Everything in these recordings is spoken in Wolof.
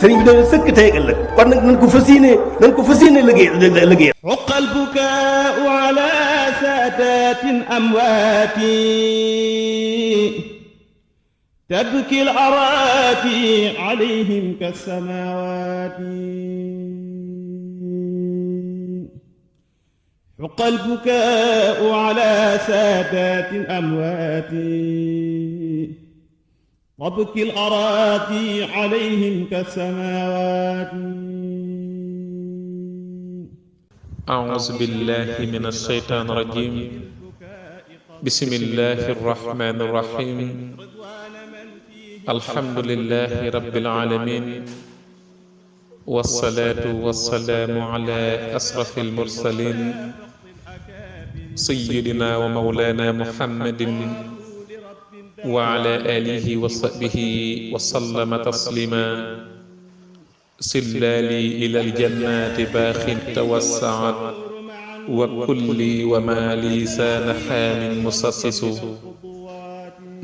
sëriñ bi dañu sëkk tey ak ëllëg kon nag nañ ko fas yéene liggéey uqa albukaau ala saadatin amwaati tabki al-araati alayhim kas-samaawaati uqa albukaau ala saadatin amwaati tabki al-araati alayhim kas-samaawaati. أعوذ بالله من الشيطان الرجيم بسم الله الرحمن الرحيم الحمد لله رب العالمين والصلاة والسلام على أشرف المرسلين سيدنا ومولانا محمد وعلى آله وصحبه وسلم تسليما سلالي إلى الجنات باخ توسعت وكلي وما لي سان حام مسسس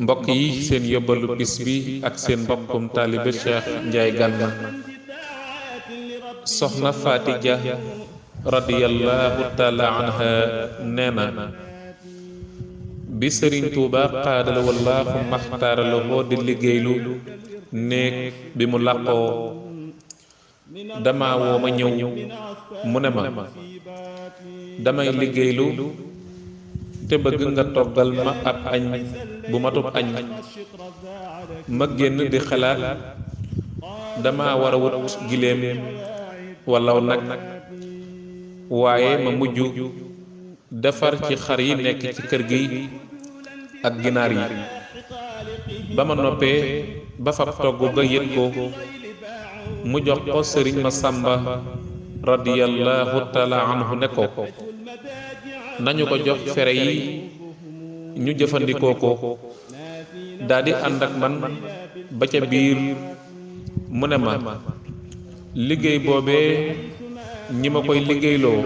mbokk yi seen yóbbalu bis bi ak seen mbokkum taalibe Cheikh Ndiaye Gana soxna Faty Dia radiyallahu taala anha nee na bi Sëriñ Tuuba qaadala wallaahu maxtaara lahu di liggéeylu néeg bi mu làqoo dama woo ma ñëw mu ne ma damay liggéeylu te bëgg nga toggal ma ab añ bu matub añ ma génn di xalaat dama war a wut giléem walla nag waaye ma mujj defar ci xar yi nekk ci kër gi ak ginaar yi ba ma noppee ba fab togg ga yët ko mu jox ko sëriñ Masamba radiyallahu taala anhu ne ko nañu ko jox fere yi ñu jëfandikoo ko daldi ànd ak man ba ca biir mu ne ma liggéey boobee ñi ma koy liggéeyloo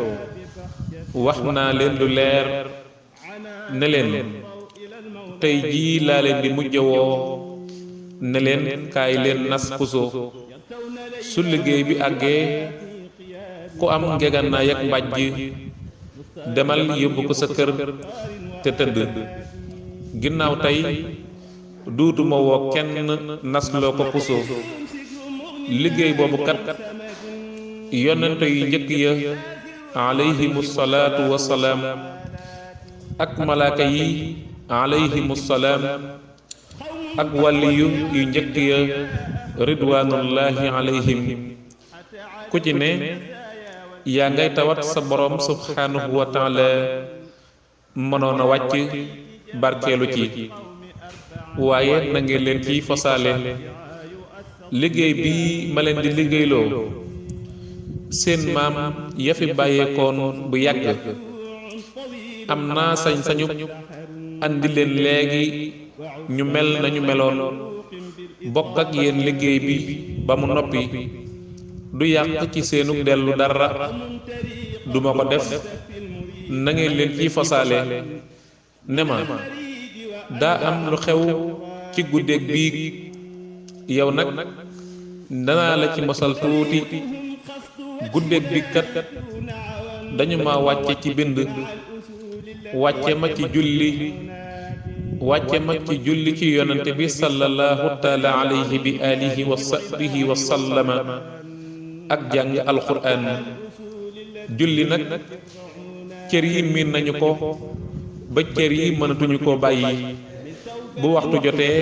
wax naa leen lu leer ne leen tey jii laa leen di mujjewoo ne leen kaay leen nas puso su liggéey bi àggee ku am ngegannaay ak mbàjj demal yóbbu ko sa kër te tëdd ginnaaw tey duutuma woo kenn nasloo ko puso liggéey boobu kat yonente yu njëkk ya alayhimu salaatu wasalaam ak malaaka yi alayhimu salaam ak wàlliyu yu njëkk ya ridwanullahi alayhim ku ci ne yaa ngay tawat sa boroom subhanahu wa taala mënoon a wàcc barkeelu ci waaye na ngeen leen ciy fosaale liggéey bi ma leen di liggéeyloo seen maam ya fi bàyyeekoon bu yàgg am naa sañ-sañu andi leen léegi ñu mel nañu meloon bokk ak yéen liggéey bi ba mu noppi du yàq ci seenug dellu dara duma ko def na ngeen leen ciy fosaale ne ma daa am lu xew ci guddeeg biig yow nag danaa la ci mosal tuuti guddeeg biig kat dañu ma wàcce ci bind wàcce ma ci julli ci yonante bi sallallahu taala alayhi bi alihi wa sahbihi wa sallama ak jàng alquran julli nag cër yi miin nañu ko ba cër yi mënatuñu koo bàyyi bu waxtu jotee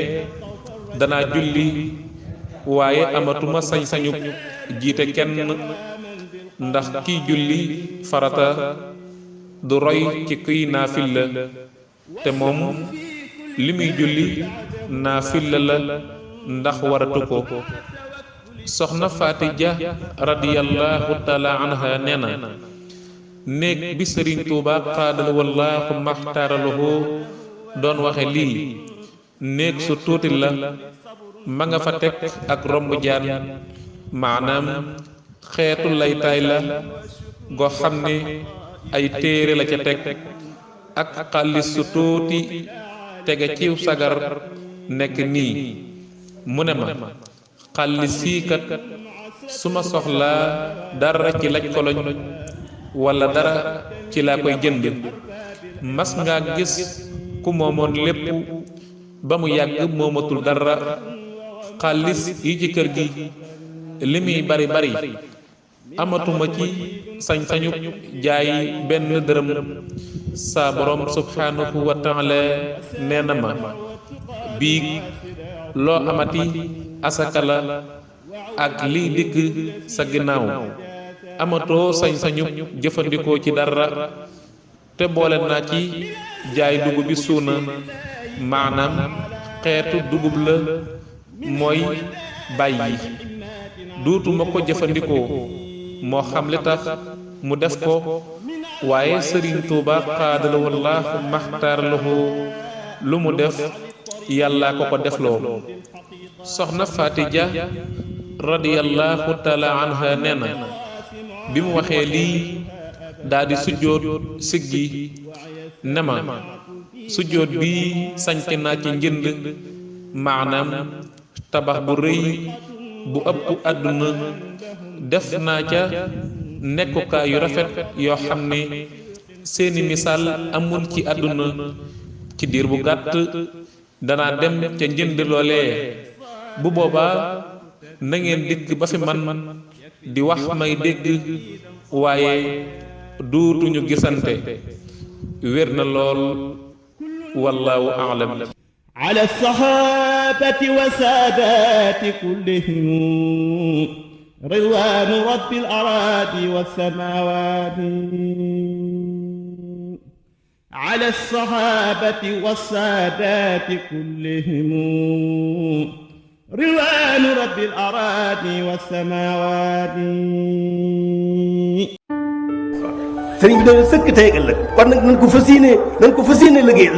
danaa julli waaye amatuma sañ-sañu jiite kenn ndax kiy julli farata du roy ci kuy naafila te moom li muy julli naafila la ndax waratu ko soxna Faty Dia radiyallahu taala anha nee na néeg bi Sëriñ Tuuba qaadala wallaahu maxtaaralahu doon waxe lii néeg su tuuti la ma nga fa teg ak romb jaan maanaam xeetu laytaay la goo xam ne ay téere la ca teg ak xaalis su tuuti tege ciw sagar nekk nii mu ne ma xaalis sii kat su ma soxlaa dara ci laj koloñ wala dara ci laa koy jënd. mas nga gis ku moomoon lépp ba mu yàgg moomatul dara. xaalis yi ci kër gi li muy bari bari amatuma ci sañ-sañu jaay benn dërëm. saa borom subhanahu wa taala nee na ma biig loo amati asaka la ak liy dikk sa ginnaaw amatoo sañ-sañu jëfandikoo ci dara. te boole naa ci jaay dugub bi suuna maanaam xeetu dugub la mooy bàyyi duutuma ko jëfandikoo moo xam li tax mu def ko waaye sëriñ Tuuba xaadala wallaahu maxtaar lahu lu mu def yàllaa ko ko defloo. soxna Faatija radiyallahu taala anha nee na bi mu waxee lii daldi sujjóot siggi ne ma sujjóot bii sañc naa ci njënd maanaam tabax bu rëy bu ëpp àdduna def naa ca nekkukaay yu rafet yoo xam ne seeni misaal amul ci àdduna. ci diir bu gàtt danaa dem ca njënd loolee bu boobaa na ngeen dikk ba fi man di wax may dégg waaye duutuñu gisante. wér na lool wallaahu a'lam. ala sahabati wa saadati kullihim ridwaanu rabbil araadi wassamaawaati. ala sahabati wa saadati kullihim ridwaanu rabbil araadi wassamaawaati. sëriñ bi doon sëkk tey ëllëg kon nag nañ ko fas yéene liggéey